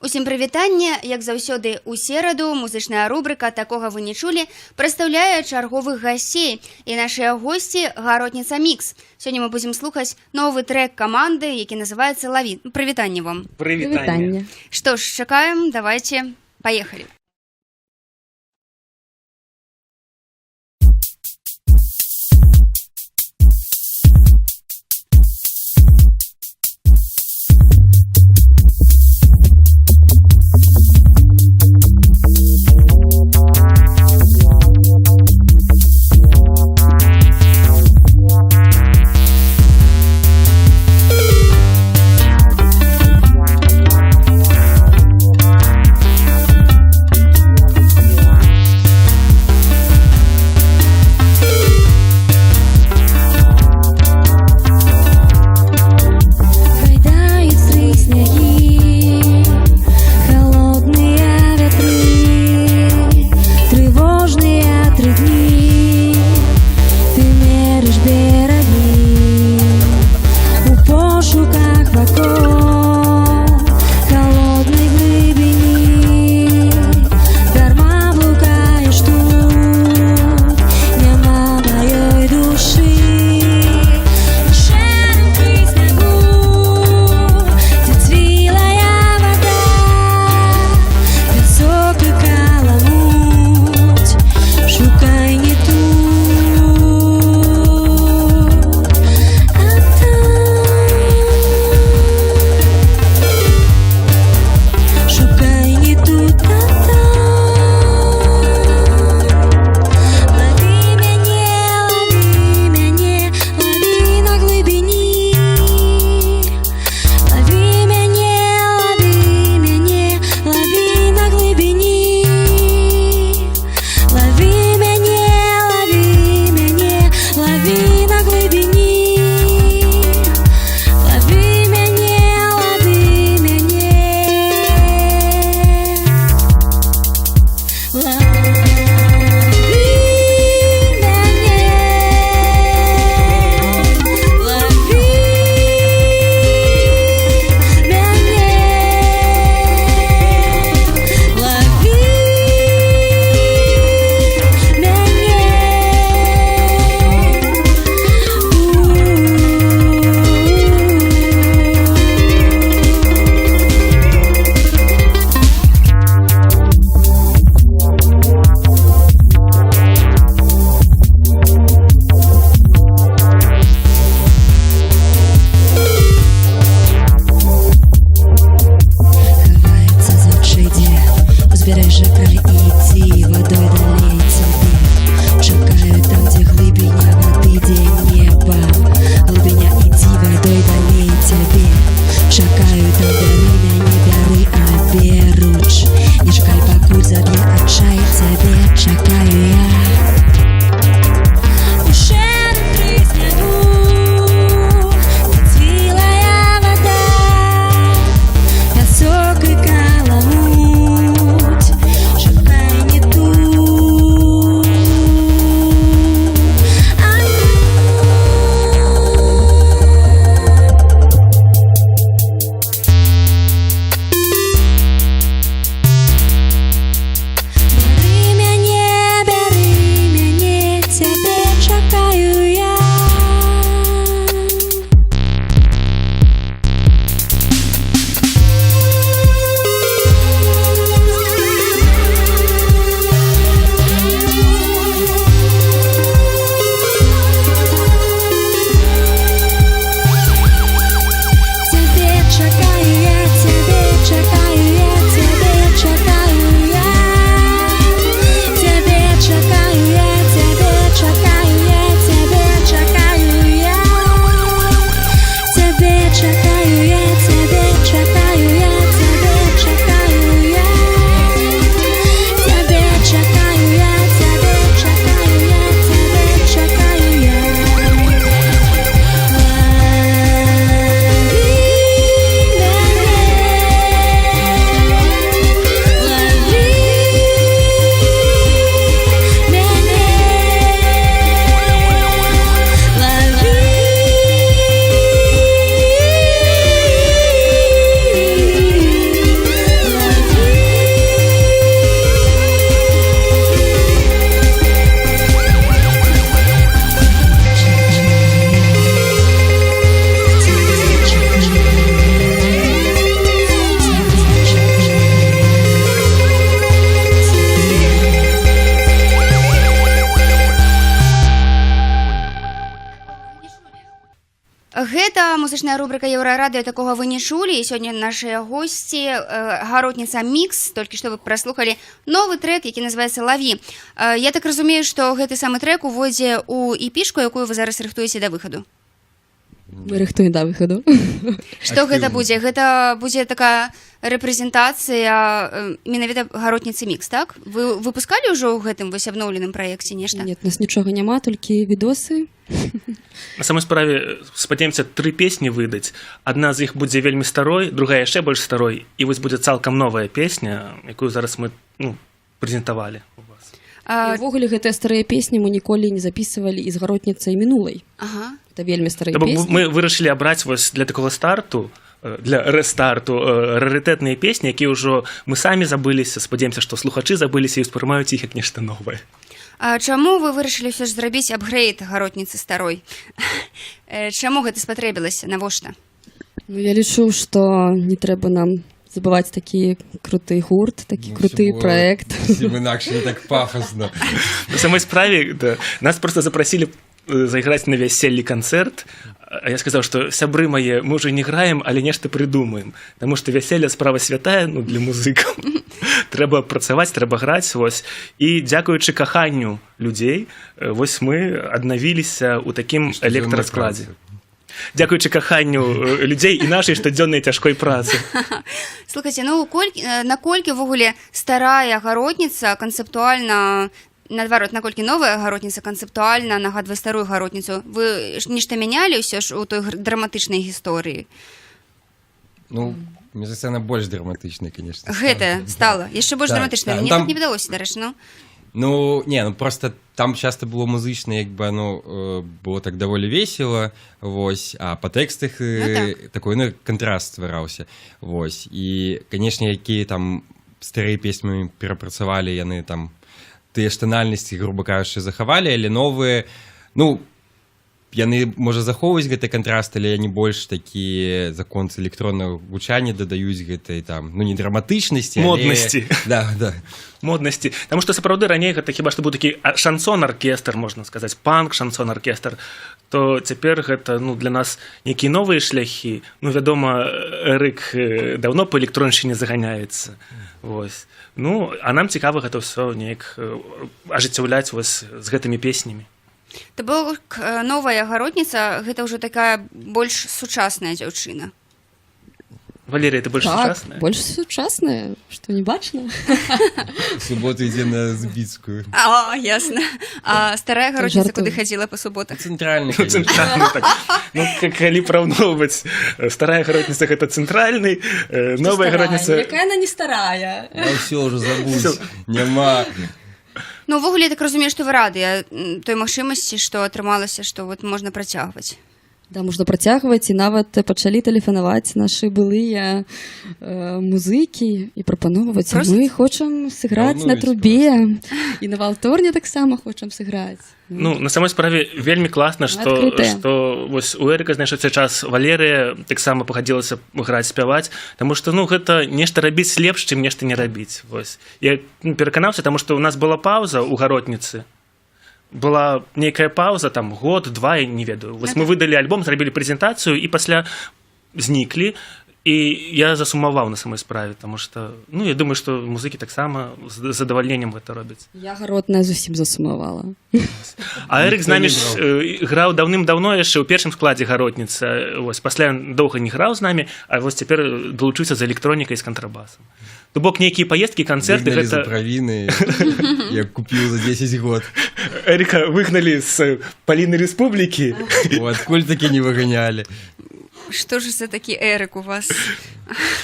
Усім прывітанне, як заўсёды у сераду музычная рубрыка «Такога вы не чулі» прадстаўляе чарговых гасцей. І нашыя госці «Гаротніца Мікс». Сёння мы будзем слухаць новы трэк каманды, які называецца «Лаві». Прывітанне вам. Прывітанне. Што ж, чакаем, давайте, поехали. Музычная рубрыка Еўрарадыё «Такога вы не чулі», і сёння нашыя госці «Гаротніца Мікс». Толькі што вы праслухалі новы трек, які называецца «Лаві». Я так разумею, што гэты самы трек увойдзе ў іпішку, якую вы зараз рыхтуеце да выхаду. Мы рыхтуем да выхаду. Што гэта Актыўна. будзе? Гэта будзе такая рэпрэзентацыя менавіта «Гаротніцы Мікс», так? Вы выпускалі ўжо ў гэтым вось абноўленым праекце нешта? Нет, у нас нічога няма, толькі відосы. На самой справе спадзяемся тры песні выдаць. Адна з іх будзе вельмі старой, другая яшчэ больш старой, і вось будзе цалкам новая песня, якую зараз мы, ну, прэзентавалі у вас. А, І увогуле гэтыя старыя песні мы ніколі не записывалі і з «Гаротніцай» мінулай. Это вельмі старыя То бок песні. мы вырашылі абраць вось для такога старту, для рэстарту рарытэтныя песні, якія ўжо мы самі забыліся, спадзяемся, што слухачы забыліся і ўспрымаюць іх як нешта новае. А чаму вы вырашылі ўсё ж зрабіць апгрэйд «Гаротніцы» старой? Чаму гэта спатрэбілася, навошта? Ну, я лічу, што не трэба нам забываць такі круты гурт, такі Ну, круты всё было праект. зусім інакш, не так пафосна. На самой справе, да, нас просто запрасілі зайграць на вяселлі канцэрт, а я сказаў, што, сябры мае, мы ўжо не граем, але нешта прыдумаем, таму што вяселле — справа святая, ну, для музыкаў. Трэба працаваць, трэба граць. Вось, і дзякуючы каханню людзей вось мы аднавіліся ў такім электраскладзе, дзякуючы каханню людзей і нашай штодзённай цяжкой працы. Слухайце, ну колькі, наколькі ўвогуле старая «Гаротніца» канцэптуальна, наадварот, наколькі новая «Гаротніца» канцэптуальна нагадвае старую «Гаротніцу»? Вы ж нешта мянялі ўсё ж у той драматычнай гісторыі? Ну, мне здаецца, она больш драматычная, конечно. Гэтая стала яшчэ больш Так, драматычная? так. Мне Ну, так не падалося, дарэчы, ну. Ну, не, ну просто там часто было музычна, як бы оно было так даволі весело, вось, а па тэкстах Ну, так. такой, ну, кантраст ствараўся. Вось. І, конечно, якія там старыя песні мы перапрацавалі, яны там тыя ж тональнасці, грубо кажучы, захавалі, але новыя, ну, яны, можа, захоўваюць гэты кантраст, але яны больш такія за конт электроннага гучання дадаюць гэтай там, ну, не драматычнасці, але Моднасці. Да. Моднасці. Таму што сапраўды раней гэта хіба што быў такі шансон аркестр, можна сказаць, панк шансон аркестр, то цяпер гэта, ну, для нас нейкія новыя шляхі. Ну, вядома, Эрык даўно па электроншчыне заганяецца. Вось, ну, а нам цікава гэта ўсё неяк ажыццяўляць вось з гэтымі песнямі. То бок новая «Гаротніца» — гэта ўжо такая больш сучасная дзяўчына? Валерія, ты больш Так, сучасная? больш сучасная, што не бачна. У суботу ідзе на Збіцкую. А, ясна. А старая «Гаротніца» Жартую. куды хадзіла па суботах? Цэнтральны, Ну, конечно. цэнтральны, так. Ну, калі параўноўваць, старая «Гаротніца» — гэта цэнтральны, новая «Гаротніца» Якая она не старая. Ну, всё уже забудь. Всё. Няма. Ну, увогуле, я так разумею, што вы радыя той магчымасці, што атрымалася, што вот можна працягваць. Да, можна працягваць, і нават пачалі тэлефанаваць нашы былыя музыкі і прапаноўваць: Просяць? Мы хочам сыграць на Раўнуюць. трубе і на валторне таксама хочам сыграць. Ну, на самой справе вельмі класна, што Адкрытыя. што вось у Эрыка знайшоўся час, Валерыя таксама пагадзілася граць, спяваць, таму што, ну, гэта нешта рабіць лепш, чым нешта не рабіць. Вось я, ну, пераканаўся, таму што ў нас была паўза, у «Гаротніцы» была нейкая паўза там год два, я не ведаю. Вось мы выдалі альбом, зрабілі прэзентацыю і пасля зніклі, і я засумаваў на самой справе, таму што, ну, я думаю, што музыкі таксама з задавальненнем гэта робяць. Я гаротная зусім засумавала. А Эрык з Ніхто намі не ж граў даўным-даўно яшчэ ў першым складзе «Гаротніца». Вось пасля ён доўга не граў з намі, а вось цяпер далучыўся з электронікай, з кантрабасам. То бок нейкія паездкі, канцэрты Выгналі за гэта правіны. Я купіў за 10 год. Эрыка выгналі з Паліны Рэспублікі. О, адкуль такі не выганялі? Што ж за такі Эрык у вас?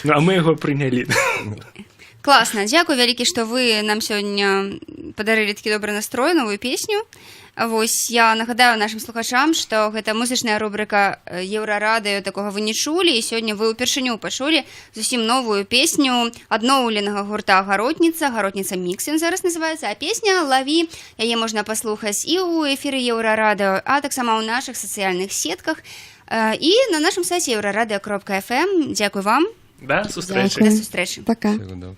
Ну, а мы яго прынялі. Класна, дзякуй вялікі, што вы нам сёння падарылі такі добры настрой, новую песню. Вось, я нагадаю нашым слухачам, што гэта музычная рубрыка Еўрарадыё «Такога вы не чулі», і сёння вы ўпершыню пачулі зусім новую песню адноўленага гурта «Гаротніца», «Гаротніца Мікс» ён зараз называецца, а песня «Лаві». Яе можна паслухаць і ў эфіры Еўрарадыё, а таксама ў нашых сацыяльных сетках і на нашым сайце еўрарадыё.фм. Дзякуй вам. Да, сустрэчы. Да сустрэчы. Пока. Всего доброго.